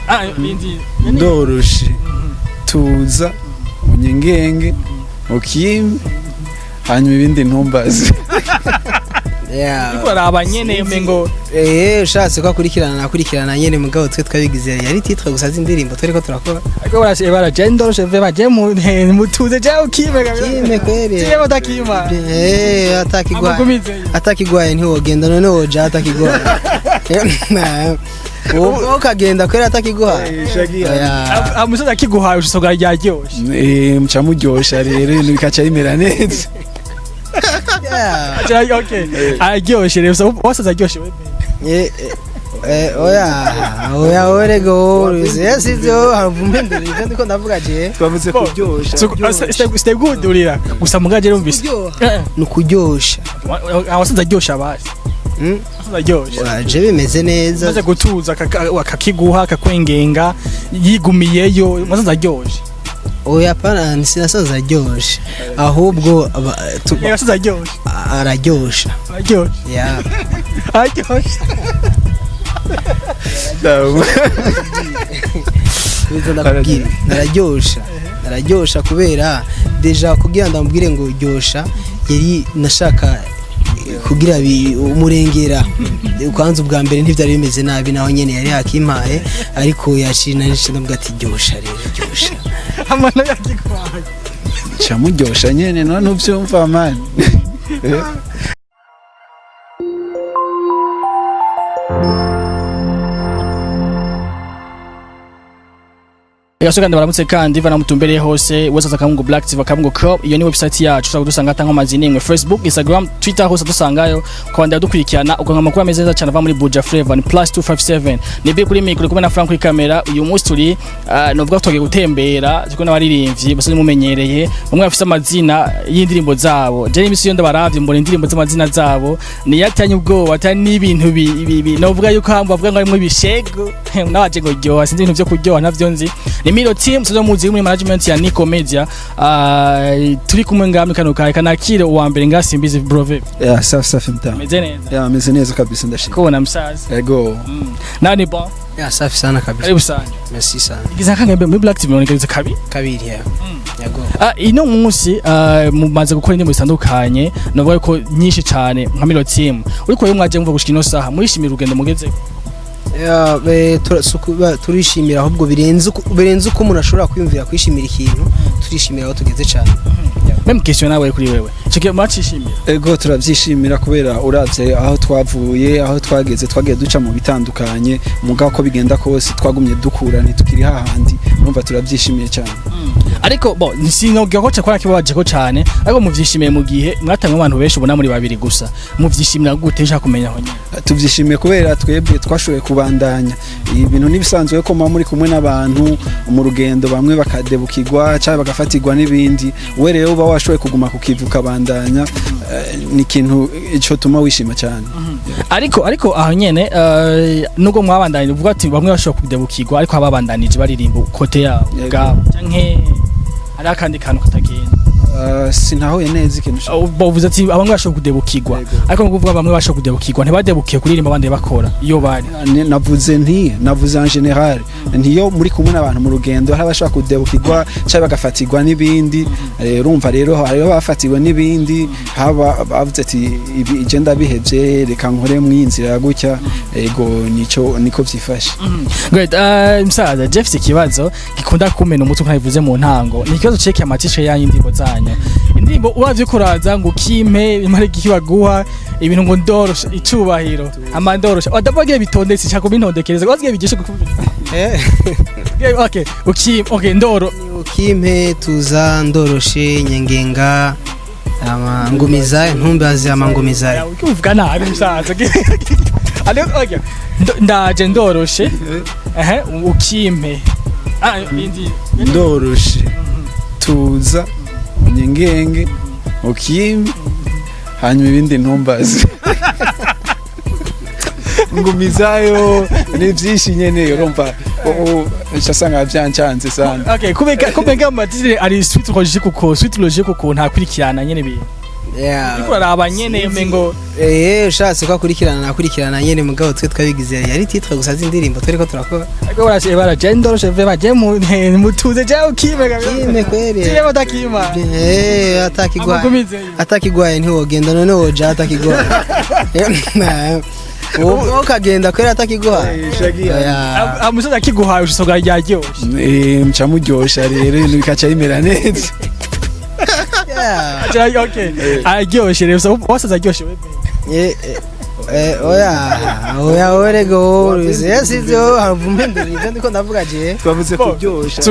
Ah, indi. Ndoroshe, tuza, unyengenge, ukimpe, hanyuma ibindi ntumbaze. Yeah. Ariko araba nyene umengo. Ushatse ko akurikirana nakurikirana nyene, mugabo twe twabigize yari titre gusa z'indirimbo turiko turakora. Ariko barashe baraje ndoroshe ve baje mu mutuze je ukime. Kime kweli. Je utakima. Atakigwaye. Amugumize. Atakigwaye ntiwogenda, none woja atakigwaye? Wowe ukagenda kweri atakiguhaye? Oya. Amusoza akiguhaye ushoga ryaryoshe. Muca muryosha rero, ibintu bikaca bimera neza. Yeah. Okay. Aryoshe rero wasaza aryoshe we. Oya oya, orego sivyo, haruvumbendera ivyo ndiko ndavuga je. Twavuze kuryosha. Stay good urira. Gusa mugaje rumvise. Ni ukuryosha. Awasaza aryoshe abasi. Awasaza aryoshe. Oya, je bimeze neza. Maze gutuza akakiguha akakwengenga yigumiyeyo maze aryoshe. Oya pana, sinasanze aryoshe, ahubwo Yasaza aryoshe. Araryosha. Aryoshe. Yeah. Aryoshe. Bizo ndakubwira, araryosha, araryosha kubera déjà kugira ndamubwire ngo ryosha, yari nashaka kugira umurengera. Kwanza ubwa mbere ntivyari bimeze nabi, naho nyene yari yakimpaye, ariko yashina ndamubwira ati ryosha rero, ryosha. Amano yakiguhaye. Muca muryosha nyene, none uvyumva man. Reka kandi baramutse kandi banamutumbereye hose wese akamungu Black TV akamungu Club. Iyo ni website yacu ushobora kudusanga atanga amazi nimwe Facebook, Instagram, Twitter, hose dusangayo kwandira dukurikirana uko amakuru ameze neza cyane ava muri Buja Flavor. Ni plus 257 ni bi kuri mikoro kumwe na Frank kuri kamera. Uyu munsi turi novuga twagiye gutembera turiko n'abaririmbyi bose mumenyereye, bamwe bafise amazina y'indirimbo zabo. Je n'imisi yo ndabaravye mbona indirimbo z'amazina zabo ni yatanye ubwoba atari n'ibintu novuga yuko hamwe bavuga ngo harimo ibishego nabaje ngo ryoha, sinzi ibintu vyo kuryoha navyo nzi. Ni Miro Team tuzo muzi muri management ya Nico Media. Turi kumwe ngamwe kano kaye kanakire uwa mbere ngasimbizi brove. Ya, safi safi mtamu. Meze neza. Ya, meze neza kabisa, ndashima. Kubona msaza. Ego. Nani bon. Ya, safi sana kabisa. Karibu sana. Merci sana. Igize kangembe muri Black TV noneka kabi. Kabiri ya yago. Ino munsi mumaze gukora indirimbo zitandukanye, navuga ko nyinshi cyane nka Miro Team. Uriko rero mwaje mvuga gushika ino saha murishimira urugendo mugeze. Ya, turishimira ahubwo birenze uko umuntu ashobora kwiyumvira kwishimira ikintu, turishimira aho tugeze cyane. Même question nawe kuri wewe. Cyo mwacishimira. Ego, turabyishimira kubera uravye aho twavuye, aho twageze, twagiye duca mu bitandukanye, mugabo ko bigenda kose twagumye dukura, ntitukiri hahandi, urumva turabyishimiye cyane. Ariko bo sinobwira ko cyakora kibabaje ko cyane, ariko muvyishimiye mu gihe mwatamwe abantu benshi ubona muri babiri gusa. Muvyishimira gute? Nshaka kumenya aho nyine. Tubyishimiye kubera twebwe twashoboye kubandanya ibintu n'ibisanzwe ko muba muri kumwe n'abantu mu rugendo, bamwe bakadebukirwa cyangwa bagafatirwa n'ibindi, we rero uba washoboye kuguma ku kivu ukabandanya, ni ikintu ico tuma wishima cyane. Ariko aho nyene nubwo mwabandanije uvuga ati bamwe bashobora kudebukirwa, ariko ababandanije baririmba kote yabo Yego. bwabo canke hari akandi kantu katagenda. Sinahuye neza ikintu Bavuze ati bamwe bashobora kudebukirwa. Yego. Ariko ni ukuvuga bamwe bashobora kudebukirwa ntibadebukiye kuririmba, abandi bakora iyo bari. Navuze nti, navuze en général ntiyo muri kumwe n'abantu mu rugendo hari abashobora kudebukirwa cyangwa bagafatirwa n'ibindi. Urumva rero hariho abafatiwe n'ibindi, haba bavuze ati ibi ije ndabihevye, reka nkore mu inzira gutya. Ego, nico niko vyifashe. Great. Msaza Jeff, ikibazo gikunda kumena umutwe nkabivuze mu ntango ni ikibazo ceke amatishe yanyu indirimbo zanyu. Indirimbo uravye kuraza ngo kimpe imare ikibaguha ibintu ngo ndorosha icubahiro amandorosha wadabagiye bitondetse cyako bintondekereza wazigiye bigishe gukubita. Okay, uki okay ndoro. Ukimpe, tuza, ndoroshe, nyengenga, ama ngumiza ntumbaze ama ngumiza. Ukivuga nabi msaza. Ariko okay, ndaje ndoroshe ehe ukimpe indi. Ndoroshe, tuza, unyengenge, ukimpe, hanyuma ibindi ntumbaze, ngumizayo, ni byinshi nyene, urumva nca byancanze sana. Okay, kubega amatire ari suite logique, uko suite logique uko ntakurikirana nyene ibintu. Yeah. Uriko uraraba nyene umengo. Ushatse ko akurikirana nakurikirana nyene, mugabo twe twabigize yari titre gusa z'indirimbo turiko turakora. Ariko barashe baraje ndoroshe ve baje mu mutuze je ukime. Kime kweli. Tiye batakima. Atakigwaye. Amugumizeyo. Atakigwaye ntiwogenda, none woja atakigwaye? Wowe ukagenda kweri atakigwaye? Oya. Amusozi akiguhaye ushisoga ryaryoshe. Mca muryosha rero, ibintu bikaca bimera neza. Yeah. Okay, aryoshe rero, so wasaza aryoshe wewe. Oya oya, orego sivyo, havumbindura ivyo ndiko ndavuga je. Twavuze kuryosha.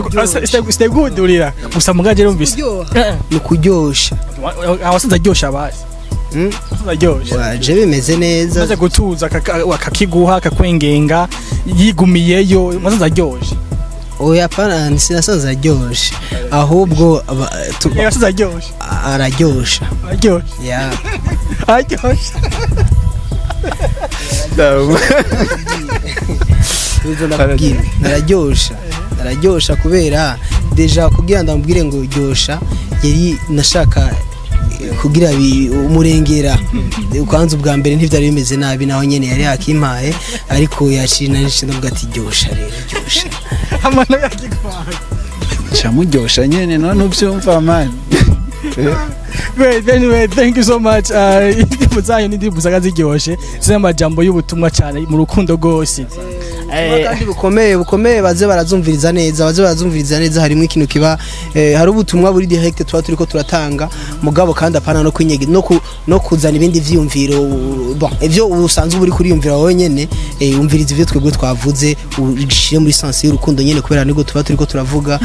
Sitegudurira gusa mugaje rumvise. Kuryoha ni ukuryosha. Awasaza aryoshe abazi. Wasaza aryoshe. Waje bimeze neza. Maze gutuza akakiguha akakwengenga yigumiyeyo, maze aryoshe. Oya pana, sinasanze aryoshe, ahubwo Wasaza aryoshe. Araryosha. Aryoshe. Yeah. Aryoshe. Izo ndakubwira, nararyosha, nararyosha kubera déjà kugira ndamubwire ngo ryosha yari nashaka kugira umurengera. Kwanza ubwa mbere ntivyari bimeze nabi, naho nyene yari yakimpaye, ariko yaciye nari ndavuga ati ryosha rero, ryosha. Amano yakiguhaye. Mca muryosha nyene, none uvyumva man. Great, anyway, thank you so much. Indirimbo zanyu ni indirimbo usanga ziryoshe, zirimo amajambo y'ubutumwa cyane mu rukundo rwose. Kandi bukomeye bukomeye, baze barazumviriza neza, baze barazumviriza neza. Harimo ikintu kiba hari ubutumwa buri direct tuba turiko turatanga, mugabo kandi apana no kwinyege no kuzana ibindi vyiyumviro. Bon, ivyo usanzwe uri kuriyumvira wowe nyene, umviriza ivyo twebwe twavuze, ushire muri sens y'urukundo nyene, kubera nibwo tuba turiko turavuga.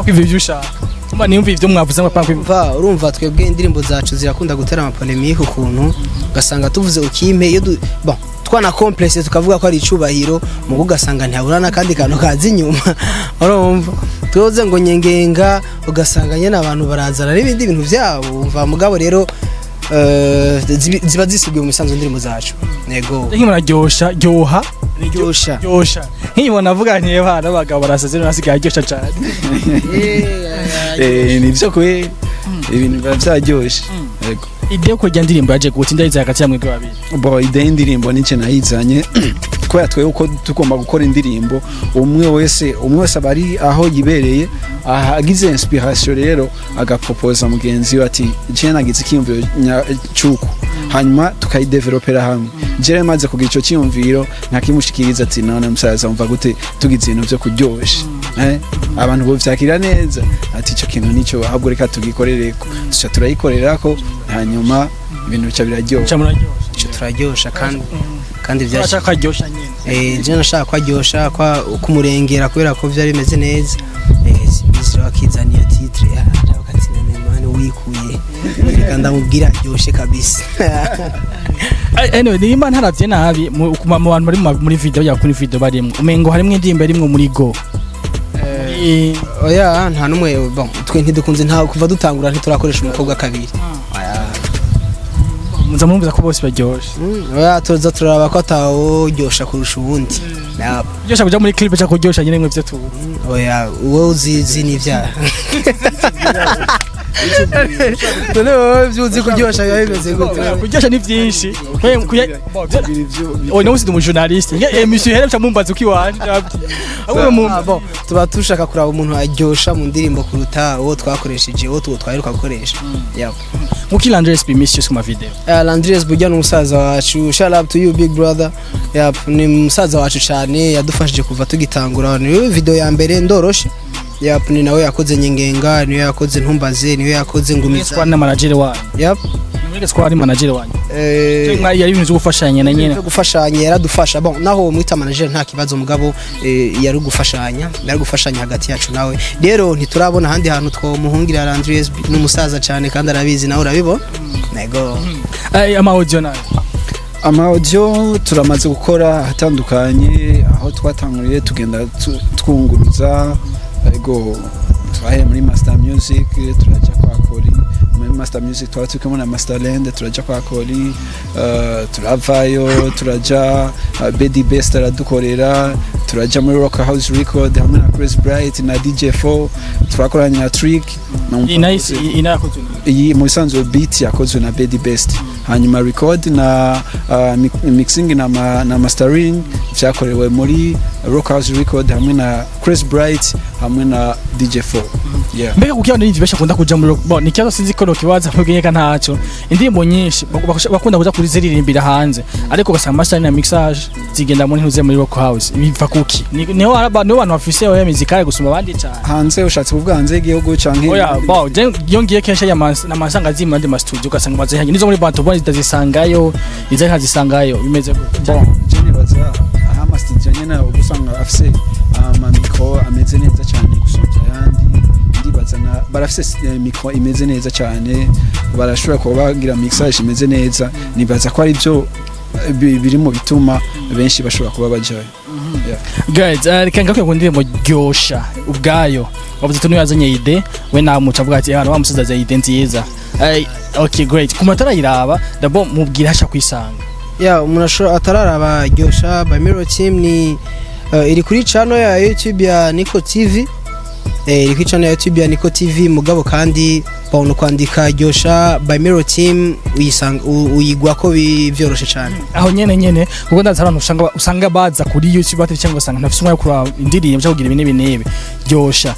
Kwivyo ivyo ushaka. Mba niyumva ivyo mwavuze ngo apana. Urumva twebwe indirimbo zacu zirakunda gutera ama polémique ukuntu, ugasanga tuvuze ukimpe iyo bon twana complexe, tukavuga ko ari icubahiro, mugo ugasanga ntihabura n'akandi kantu kaza inyuma. Urumva tuze ngo nyengenga, ugasanga nyene abantu barazana n'ibindi bintu vyabo, umva. Mugabo rero ziba zisiguye mu misanzu indirimbo zacu, yego. Nk'iyo muraryosha, ryoha. Ryosha. Ryosha. Nk'iyo navuga nti abana b'abagabo barasaze, nasigaye aryosha cyane. Nivyo kwe, ibintu biba vyaryoshe. Yego. Idée yo kurya indirimbo yaje gute? Ndayize hagati ya mwebwe babiri. Bo idée y'indirimbo nice nayizanye, kubera twebwe uko tugomba gukora indirimbo, umwe wese aba ari aho yibereye, aha agize inspiration rero agaproposa mugenzi we ati je nagize ikiyumviro cuku, hanyuma tukayidevelopera hamwe. Je rero maze kugira ico cyiyumviro nkakimushikiriza ati none musaza, umva gute tugize ibintu vyo kuryosha, abantu bovyakira neza? Ati ico kintu nico, ahubwo reka tugikorereko. Tuca turayikorerako, hanyuma ibintu bica biraryoha. Ca muraryosha. Ico turaryosha kandi vyashe. Urashaka karyosha nyene. Je nashaka kwaryosha kwa kumurengera kubera ko vyari bimeze neza. Simbizi akizaniye titre aravuga ati none man wikuye, reka ndamubwira aryoshe kabisa. Anyway, nimba ntaravye nabi mu bantu bari muri video ya kuri video barimwo, umengo harimwo indirimbo irimwo muri go. Oya, nta numwe. Bon, twe ntidukunze, nta kuva dutangura ntiturakoresha umukobwa kabiri. Muza murumviza ko bose baryoshe. Oya, tuza turaraba ko atawuryosha kurusha uwundi. Yap. Kuryosha kuja muri clip cyangwa kuryosha nyine mwe vyo tuzi? Oya, wowe uzizi n'ivyaha, none wowe vyuzi kuryosha biba bimeze gute? Kuryosha ni vyinshi. Oya, nawe ndi umujournaliste nge émission here mca mumbaza uko iwanje ndababwiye. Ahubwo mu Ah, bon, tuba dushaka kuraba umuntu aryosha mu ndirimbo kuruta uwo twakoresheje, uwo twaheruka gukoresha. Yep. Muki Landres B misi yose ku ma video. Landres burya ni umusaza wacu. Shout out to you, big brother. Yep, ni umusaza wacu cyane, yadufashije kuva tugitangura. Niwe video ya mbere ndoroshe. Yep, ni nawe yakoze nyengenga, niwe yakoze ntumbaze, niwe yakoze ngumiza. Twari na manager wanyu. Yep. Mwese twari manager wanyu. Eh, Mwari yari ibintu byo gufashanya na nyene. byo gufashanya, yaradufasha. Bon, naho mwita manager nta kibazo, mugabo yari gufashanya hagati yacu nawe. Rero ntiturabona ahandi hantu twomuhungira. Landres ni umusaza cyane kandi arabizi, nawe urabibona. Nego. Ama audio nayo? Ama audio turamaze gukora ahatandukanye, aho twatanguriye tugenda twunguruza. Ariko twahereye muri Master Music, turajya kwa Kori. Muri Master Music twari turi kumwe na Masterland, turajya kwa Kori, turavayo turajya Bedi Best aradukorera. Turaja muri Rock House Record hamwe na Chris Bright na DJ4, turakoranye na Trick. Iyi nayo iyi nayo yakozwe Iyi mu bisanzwe beat yakozwe na Bedi Best, hanyuma record na mixing na mastering vyakorewe muri Rock House Record hamwe na Chris Bright hamwe na DJ4, yeah. Mbega kuki abantu benshi bakunda kuja muri bon, ni ikibazo sinzi ko nokibaza mwebwe ntaco. Indirimbo nyinshi bakunda kuja kuziririmbira hanze, ariko ugasanga mastering na mixage zigenda muri ntuze muri Rock House. Biva kuki? Niho niho abantu bafise oya muzikale gusumba abandi cyane? Hanze, ushatse kuvuga hanze y'igihugu canke? Oya, bon, je iyo ngiye kenshi ya namasanga zimwe andi ma studio, ugasanga bazihanye nizo muri Bantu Boni zitazisangayo, izo nkazisangayo. Bimeze gute? Bon, je nibaza aho ama studio nyene uba usanga afise ama micro ameze neza cyane gusumvya ayandi. Ndibaza na barafise micro imeze neza cyane, barashobora kuba bagira mixage imeze neza. Nibaza ko ari byo biri mu bituma benshi bashobora kuba bajayo. Yeah. Guys, reka ngaruke ku ndirimbo Ryosha ubwayo. Wavuze ati yazanye idée, we namuca avuga ati hano wa musaza azanye idée nziza. Okay, great. Ku matara yiraba d'abord, mubwira hasha kwisanga. Ya, umuntu ashobora atararaba Ryosha by Mirror Team ni iri kuri channel ya YouTube ya Nico TV, iri kuri channel ya YouTube ya Nico TV. Mugabo kandi babona kwandika Ryosha by Mirror Team uyisanga, uyigwa ko vyoroshe cyane. Aho nyene nyene, kuko ndazi abantu usanga baza kuri YouTube batari cyangwa ugasanga ntafise umwanya wo kuraba indirimbo cyangwa kugira ibi n'ibi n'ibi. Ryosha,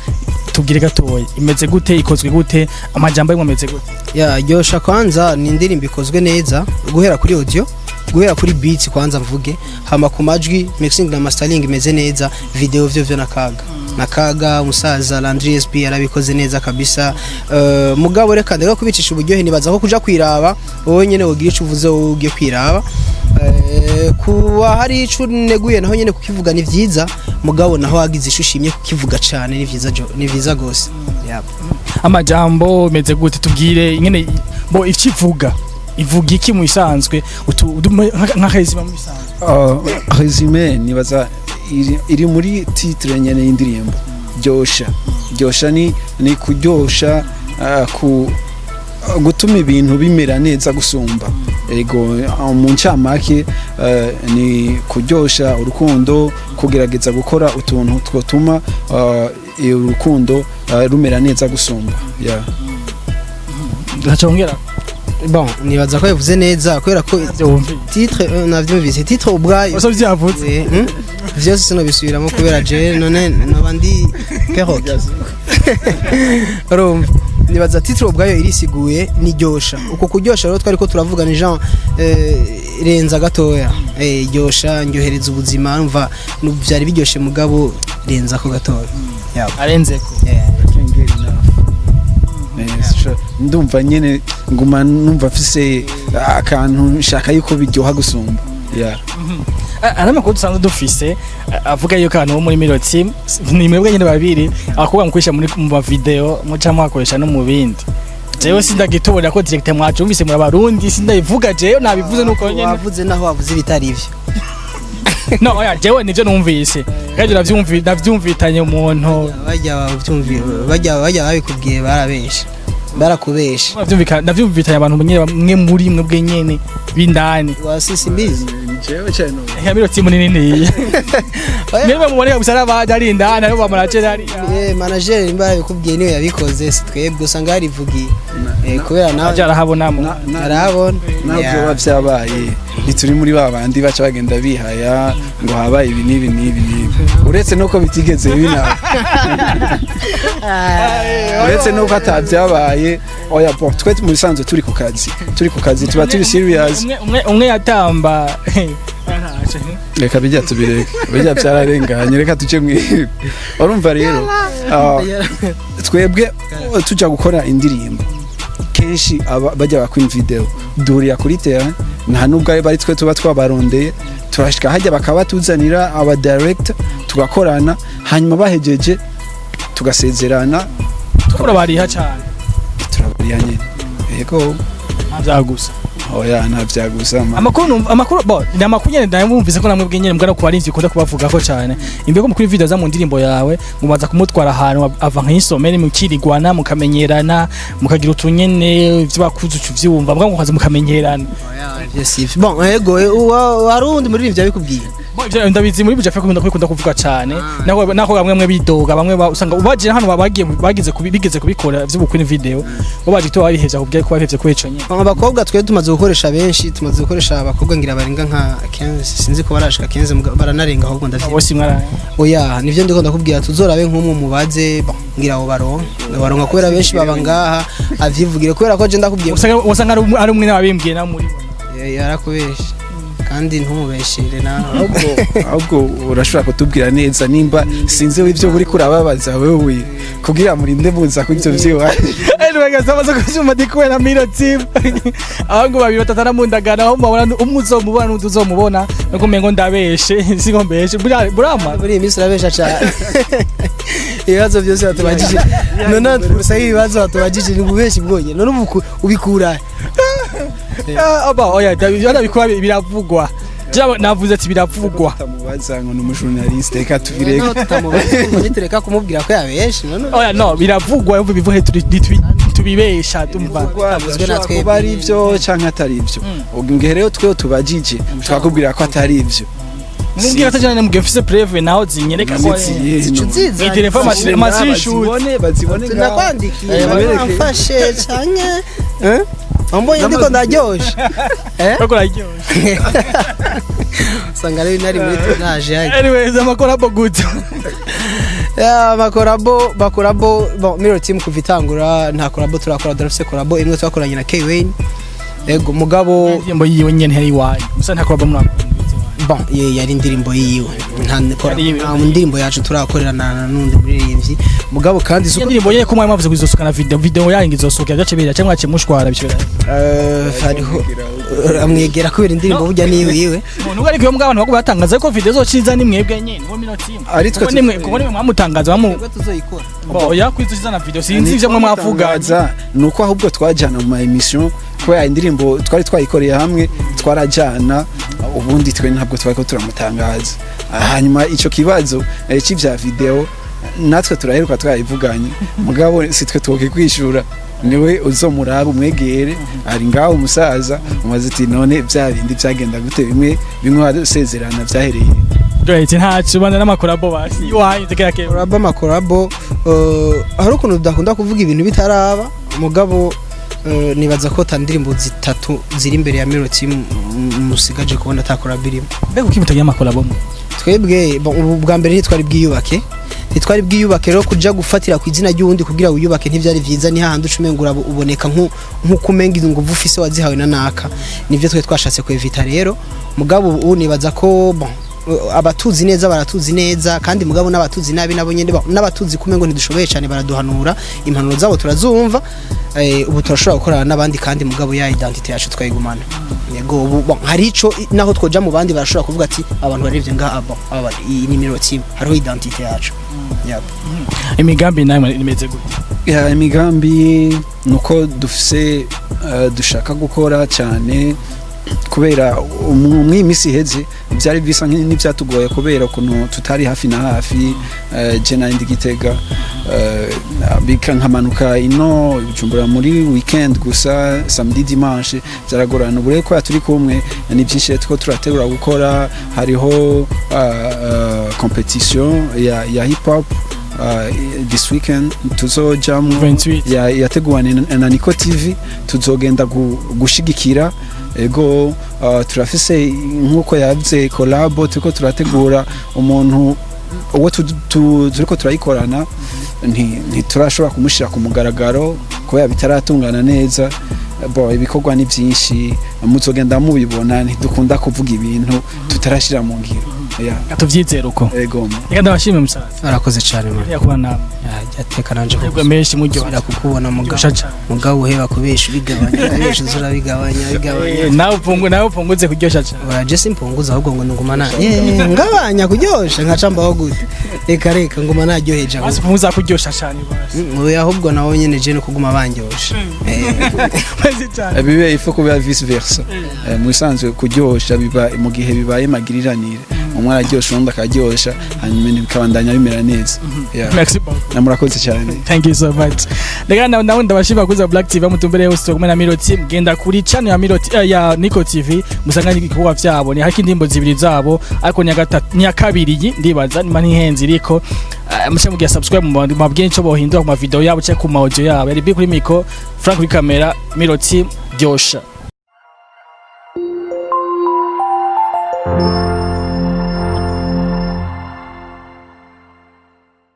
tubwire gatoya, imeze gute, ikozwe gute, amajambo yimwe ameze gute? Ya, Ryosha kwanza ni indirimbo ikozwe neza guhera kuri audio, guhera kuri beats kwanza mvuge, hama ku majwi, mixing na mastering imeze neza. Video vyo nakaga nakaga, umusaza Landry SB yarabikoze neza kabisa. Mugabo reka ndeka kubicisha uburyohe, nibaza ko kuja kwiraba wowe nyene wogira ico uvuze, wowe ugiye kwiraba. Kuba hari ico neguye naho nyene kukivuga ni vyiza, mugabo naho wagize ico ushimye kukivuga cane ni vyiza, ni vyiza gose. Yep. Amajambo imeze gute? Tubwire ingene bo ikivuga, ivuga iki mu bisanzwe, nka résumé mu bisanzwe. Résumé nibaza iri muri titre nyene y'indirimbo Ryosha. Ryosha ni kuryosha, ku gutuma ibintu bimera neza gusumba. Ego, mu ncamake ni kuryosha urukundo, kugerageza gukora utuntu twotuma urukundo rumera neza gusumba, yeah. Ndacongera. Bon, nibaza ko yavuze neza kubera ko titre navyumvise titre ubwayo. Bose vyavuze. Vyose sinobisubiramo kubera je none noba ndi perroquet. Urumva, nibaza titre ubwayo irisiguye, niryosha. Uko kuryosha rero twari ko turavuga ni Jean renza gatoya, ryosha, ndyohereza ubuzima. Urumva vyari biryoshe, mugabo renza ko gatoya. Yabo. Arenzeko. Yeah. Can't get enough. Ndumva nyene nguma numva mfise akantu nshaka yuko biryoha gusumba, yeah. Ari amakuru dusanzwe dufise avuga yuko abantu bo muri Mirror Team ni mwebwe nyene babiri abakobwa mukoresha muri mu ma video, muca mwakoresha no mu bindi. Jewe sindagitora ko direct mwacumvise muri abarundi, sindabivuga jewe, nabivuze nuko nyene. Wavuze naho wavuze ibitari ivyo. No, oya, jewe nivyo numvise kandi navyumvitanye umuntu. Bajya bavyumvi, bajya babikubwiye barabesha, barakubesha. Navyumvitanye abantu nyene bamwe muri mwebwe nyene b'indani. Wasisi mbizi. Jewe cyane. Ya Mirror Team ni nini? Mwebwe muboneka gusa n'abandi ari indani, aribo bamuracera ari. Manager nimba yarabikubwiye niwe yabikoze, si twebwe. Usanga yarivugiye kubera nawe. Aje arahabonamo. Arabona. Naho byoba vyabaye, ntituri muri ba bandi baca bagenda bihaya ngo habaye ibi n'ibi n'ibi n'ibi, uretse nuko bitigeze binaba, uretse nuko atabyabaye. Oya, bon, twe mu bisanzwe turi ku kazi tuba turi serious. Umwe yatamba. Reka bijya tubireke, bijya byararenganye, reka tuje mwibi. Urumva rero, twebwe tujya gukora indirimbo kenshi bajya bakora video duhurira kuri terrain, nta nubwo ari twe tuba twabarondeye. Turashika hajya bakabatuzanira aba director, tugakorana, hanyuma bahejeje tugasezerana. Turabariha cyane. Turabariha nyine, yego. Nta gusa. Oya, nta vyagusa ma. Amakuru bo ni amakuru nyene ndamwumvise ko namwe bwenyene mbwa no kuba arinzi ukunda kubavugako cyane imbere ko mukuri video za mu ndirimbo yawe, mubaza kumutwara ahantu ava nk'isomero mukirigwana, mukamenyerana, mukagira utunyene vy'abakuzi uvyumva mbwa mukaza mukamenyerana. Ivyo si ivyo. Bon, ego, hari uwundi muririmbyi yabikubwiye. Bo, ivyo ndabizi muri Buja Flavor kubikunda kuvuga cyane, nako bamwe mwe bidoga, bamwe usanga ubaje hano bagiye bagize bigeze kubikora vy'ubukwe video, bo baje to babihevya kubwiye ko babihevye kweco nyene. Abakobwa twe tumaze gukoresha benshi, tumaze gukoresha abakobwa ngira barenga nka 15, sinzi ko barashika 15, baranarenga ahubwo, ndavyibuka. Bose mwara Oya, nivyo ndiko ndakubwira, tuzorabe nk'umwe mubaze. Bon, ngira abo baronka kubera benshi baba ngaha, avyivugire kubera ko je ndakubwiye. Usanga ari umwe n'ababimbwiye na muri Yarakubeshe kandi ntumubeshere nawe. Ahubwo urashobora kutubwira neza nimba sinzi ibyo uri kurababaza wewe kugira murinde muza ku ivyo vyiwaje. Anyway guys, amaze kubyumva, ndi kumwe na Miro Team, aho ngo babiri batatu mundagana, aho mubona umwe uzomubona n'undi uzomubona, nuko umengo ndabeshe, siko mbeshe burama. Muri iyi minsi urabesha cyane. Ibibazo byose batubajije none gusa, ibibazo batubajije ni ububeshi bwonyine. None ubu ubikura? Ah, aba oya, ndabikora, biravugwa. Jewe navuze ati biravugwa. Tutamubaza ngo ni umujournaliste, reka tubireke. Noneho tutamubaza, nitureka kumubwira ko yabeshe none. Oya, no biravugwa, yumva bivuhe turi tubibesha tumva. Bitavuzwe na twebwe. Kuba ari ibyo canke atari ibyo, ubwo ngihe rero twe tubajije twakubwira ko atari ibyo. Mumbwira atajana, mubwiye mfise preuve naho zinyereka ko Nziza. Iyi telefone amascreenshot. Bazibone, bazibone ngaho. Nakwandikiye. Babereke. Bamfashe canke eh wambonye ndiko ndaryoshe eh. Ko raryoshe. Usanga rero nari muri tournage yaje. Anyways, amacollabo gute? Ya, amacollabo, bacollabo, bon, Miro Team kuva itangura nta collabo turakora. Turafise collabo imwe twakoranye na K-Wayne, yego, mugabo Indirimbo yiwe nyene hari iwanyu musa, nta collabo muri bon, ye yari indirimbo yiwe, nta Yari yiwe. nta ndirimbo yacu turakorerana n'undi muririmbyi, mugabo kandi Iyo suko ndirimbo nyene ko mwari mwavuze kuzisohoka na video yanyu izosohoka, byace bira cyangwa mwaciye mushwara bicibera? Hariho amwegera kubera indirimbo burya niwe yiwe. Nubwo ariko iyo mbwa abantu bagomba batangaza ko video zociza ni mwebwe nyene wo Miro Team. Ari twe. Kuko nimwe, kuko nimwe mwamutangaza bamu Twebwe tuzoyikora. Oya, kwizuza na video sinzi ivyo mwe mwavuga. Twamutangaza ni uko ahubwo twajyana mu ma émission, kubera indirimbo twari twayikoreye hamwe, twarajyana. Ubundi twe ntabwo twari ko turamutangaza. Hanyuma ico kibazo c'ivya video natwe turaheruka twayivuganye, mugabo si twe twokikwishura, niwe uzomuraba umwegere ari ngaho umusaza, umaze ati none bya bindi byagenda gute, bimwe bimwe wasezerana byahereye? Right, ntacu bana n'amacollabo basi iwanyu tekera ke. Collabo, amacollabo, hari ukuntu tudakunda kuvuga ibintu bitaraba, mugabo nibaza ko ta ndirimbo zitatu ziri imbere ya Miro Team musigaje kubona ata collabo irimo. Mbega uki mutagira amacollabo mwe? Twebwe bon, ubu bwa mbere ntitwari bwiyubake rero kuja gufatira ku izina ry'uwundi kugira wiyubake ntivyari vyiza. Ni hahandi uca umenga uboneka nk'uko umenga inguvu ufise wazihawe na naka. Nivyo twe twashatse kwevita rero. Mugabo ubu nibaza ko bon, abatuzi neza baratuzi neza, kandi mugabo n'abatuzi nabi nabo nyene n'abatuzi kumengo ntidushoboye cyane baraduhanura, impanuro zabo turazumva. Ubu turashobora gukorana n'abandi kandi mugabo ya identité yacu twayigumana. Yego, ubu bon, hari ico naho twoja mu bandi barashobora kuvuga ati abantu barivye ngaha abo aba iyi ni Miro Team, hariho identité yacu. Yep. Imigambi nayo imeze gute? Ya, imigambi nuko dufise dushaka gukora cyane kubera mw'iyi minsi iheze byari bisa n'ibyatugoye kubera ukuntu tutari hafi na hafi. Je nari ndi Gitega, bika nkamanuka ino Bujumbura muri weekend gusa, samedi, dimanche, byaragorana. Ubu rero kubera turi kumwe ni byinshi rero turiko turategura gukora. Hariho competition ya hip hop this weekend tuzojamwo. 28. Yateguwe na Nico TV, tuzogenda gushigikira. Ego, turafise nkuko yavuze collabo turiko turategura, umuntu uwo turiko turayikorana ntiturashobora kumushira ku mugaragaro kubera bitaratungana neza. Bo ibikorwa ni byinshi, muzogenda mubibona. Ntidukunda kuvuga ibintu tutarashira mu ngiro. Yeah. Tuvyizere uko. Ego. Reka ndabashime musaza. Arakoze cyane man. Yakuba namwe. Yateka nanje Yego, menshi muryoha. Gusubira kukubona mugabo. Muryoshya cane. Mugabo uheba kubesha, ubigabanya, kubesha uzurabigabanya bigabanya. Nawe upunguze kuryosha cane. Oya, je simpunguza, ahubwo ngo nguma na ngabanya kuryosha nkaca mbaho gute? Reka reka, nguma naryoheje ahubwo. Basi upunguza kuryosha cane basi. Oya, ahubwo nawe nyene je no kuguma bandyosha. Mezi cane. Bibe ifo kuba vice versa. Mu bisanzwe kuryosha biba mu gihe bibaye magiriranire. Umwe araryosha, uwundi akaryosha, hanyuma ibintu bikabandanya bimera neza. Yeah. Merci beaucoup. Na murakoze cyane. Thank you so much. Reka nawe ndabashima kuza Black TV mutumbere hose kumwe na Miro Team. Genda kuri channel ya Miro ya Nico TV, musanga ibikorwa vyabo. Ni haki indirimbo zibiri zabo, ariko ni ya gatatu, ni ya kabiri iyi, ndibaza nima ntihenze iriko. Muce mugiye subscribe, mu mabwiye ico bohindura ku ma video yabo cyangwa ku ma audio yabo. Yari B kuri micro, Frank kuri camera, Miro Team, Dyosha.